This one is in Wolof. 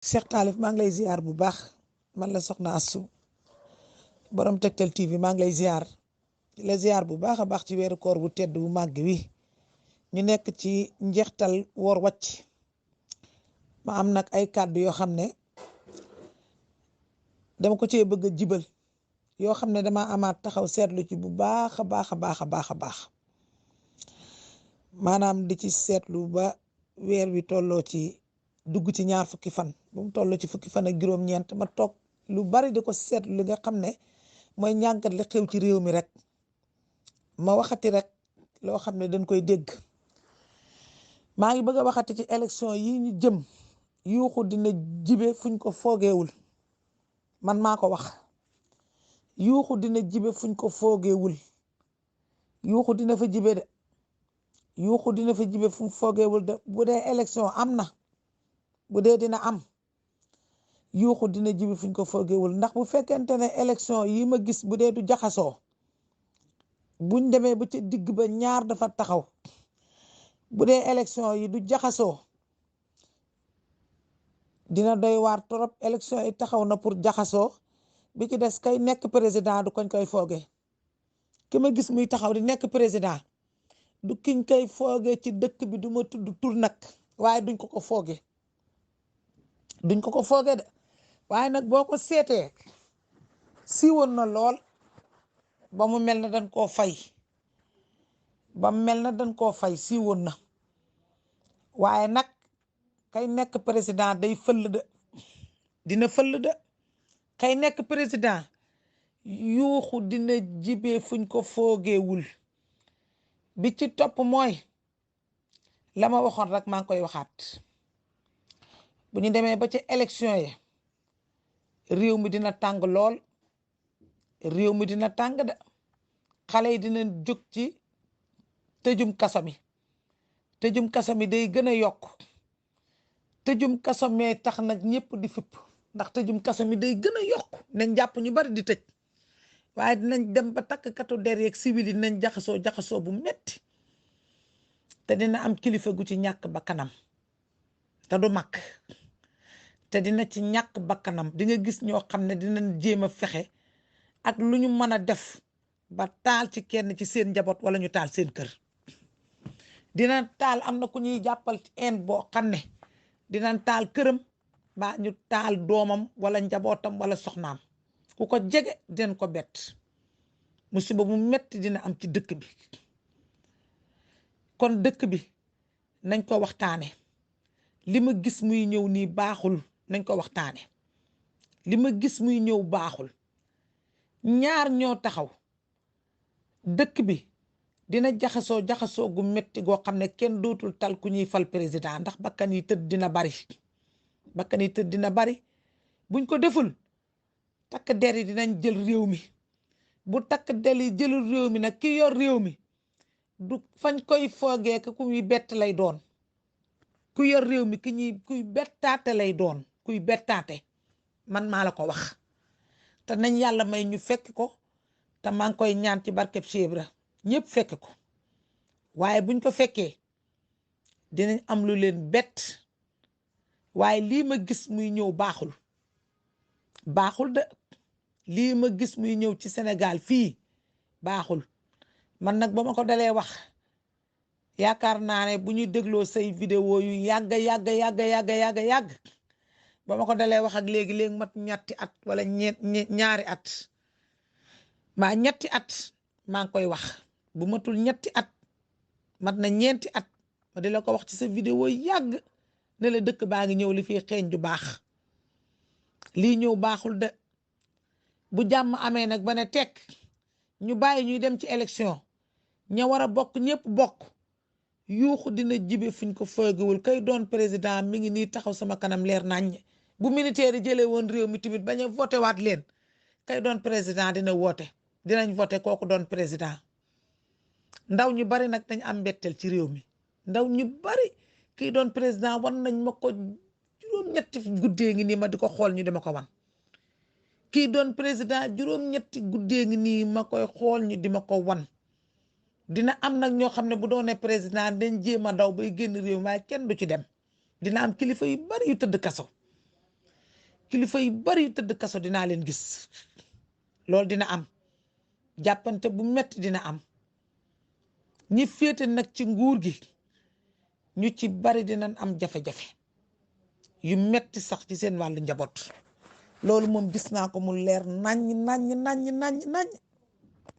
Cheikh Talif maa ngi lay ziar bu baax man la Soxna Astou borom Tektal TV maa ngi lay ziar di la ziar bu baax a baax ci weeru koor bu tedd bu màgg wi ñu nekk ci njeextal woor wàcc ma am nag ay kàddu yoo xam ne dama ko cee bëgg a jibal yoo xam ne dama amaat taxaw seetlu ci bu baax a baax a baax a baax a baax maanaam di ci seetlu ba weer wi tolloo ci dugg ci ñaar fukki fan bu mu tolloo ci fukki fan ak juróom-ñeent ma toog lu bari di ko seetlu li nga xam ne mooy njàngat li xew ci réew mi rek ma waxati rek loo xam ne dañ koy dégg maa ngi bëgg a waxati ci élection yi ñu jëm yuuxu dina jibe fuñ ko foogeewul man maa ko wax yuuxu dina jibe fuñ ko foogeewul yuuxu dina fa jibe de yuuxu dina fa jibe fu mu foogeewul de bu dee élection am na bu dee dina am yuuxu dina jibe fuñ ko foogeewul ndax bu fekkente ne élection yi ma gis bu dee du jaxasoo buñ demee ba ca digg ba ñaar dafa taxaw bu dee élection yi du jaxasoo dina doy waar trop. élection yi taxaw na pour jaxasoo bi ci des kay nekk président du koñ koy fooge ki ma gis muy taxaw di nekk président du kiñ koy fooge ci dëkk bi du ma tudd tur nag waaye duñ ko ko fooge duñ ko ko fooge de waaye nag boo ko seetee siiwoon na lool ba mu mel na dañ koo fay ba mu mel na dañ koo fay siiwoon na waaye nag kay nekk président day fëll de dina fëll de kay nekk président yuuxu dina jibee fuñ ko foogeewul bi ci topp mooy la ma waxoon rek maa ngi koy waxaat bu ñu demee ba ci élection yi réew mi dina tàng lool réew mi dina tàng de xale yi dina jóg ci tëjum kaso mi tëjum kaso mi day gën a yokk tëjum kaso mi tax nag ñëpp di fipp ndax tëjum kaso mi day gën a yokk nañ jàpp ñu bari di tëj waaye dinañ dem ba takkatu der yeeg civil yi dinañ jaxasoo bu metti te dina am kilifa gu ci ñàkk bakkanam te du mag te dina ci ñàkk bakkanam di nga gis ñoo xam ne dinañ jéem a fexe ak lu ñu mën a def ba taal ci kenn ci seen njaboot wala ñu taal seen kër dina taal am na ku ñuy jàppal ci en boo xam ne dinañ taal këram ba ñu taal doomam wala njabootam wala soxnaam ku ko jege dinañ ko bett musiba mu metti dina am ci dëkk bi kon dëkk bi nañ ko waxtaane li ma gis muy ñëw nii baaxul nañ ko waxtaane li ma gis muy ñëw baaxul ñaar ñoo taxaw dëkk bi dina jaxasoo gu metti goo xam ne kenn dootul tal ku ñuy fal président ndax bakkan yi tëdd dina bari buñ ko deful takk der yi dinañ jël réew mi bu takk der yi jëlul réew mi nag ki yor réew mi du fañ koy foogee ku muy bett lay doon ku yor réew mi kuy bettaate lay doon kuy bettaate man maa la ko wax te nañ yàlla may ñu fekk ko te maa ngi koy ñaan ci barkeb Cheikh Ibra ñëpp fekk ko waaye buñ ko fekkee dinañ am lu leen bett waaye lii ma gis muy ñëw baaxul de lii ma gis muy ñëw ci Sénégal fii baaxul man nag ba ma ko dalee wax yaakaar naa ne bu ñuy dégloo say vidéo yu yàgg ba ma ko dalee wax ak léegi mat ñetti at wala ñaari at maa ñetti at maa ngi koy wax bu matul ñetti at mat na ñeenti at ma di la ko wax ci sa vidéo yàgg ne la dëkk baa ngi ñëw li fii xeeñ ju baax lii ñëw baaxul de bu jàmm amee nag ba ne tekk ñu bàyyi ñuy dem ci élection ña war a bokk ñëpp bokk yuuxu dina jibe fuñ ko foogewul kay doon président mi ngi nii taxaw sama kanam leer naññ bu militaire yi jëlee woon réew mi tamit bañ a voté waat leen kay doon président dina woote dinañ voté kooku doon président ndaw ñu bari nag dañ am mbetteel ci réew mi ndaw ñu bari kii doon président wan nañ ma ko juróom-ñetti guddee ngi nii ma di ko xool ñu dima ko wan kii doon président juróom-ñetti guddee ngi nii ma koy xool ñu di ma ko wan dina am nag ñoo xam ne bu doonee président dañ jéem a daw bay génn réew mi waaye kenn du ci dem dina am kilifa yu bari yu tëdd kaso kilifa yu bari yu tëdd kaso dinaa leen gis loolu dina am jàppante bu metti dina am ñi féete nag ci nguur gi ñu ci bari dinañ am jafe-jafe yu metti sax ci seen wàllu njaboot loolu moom gis naa ko mu leer naññ naññ naññ naññ naññ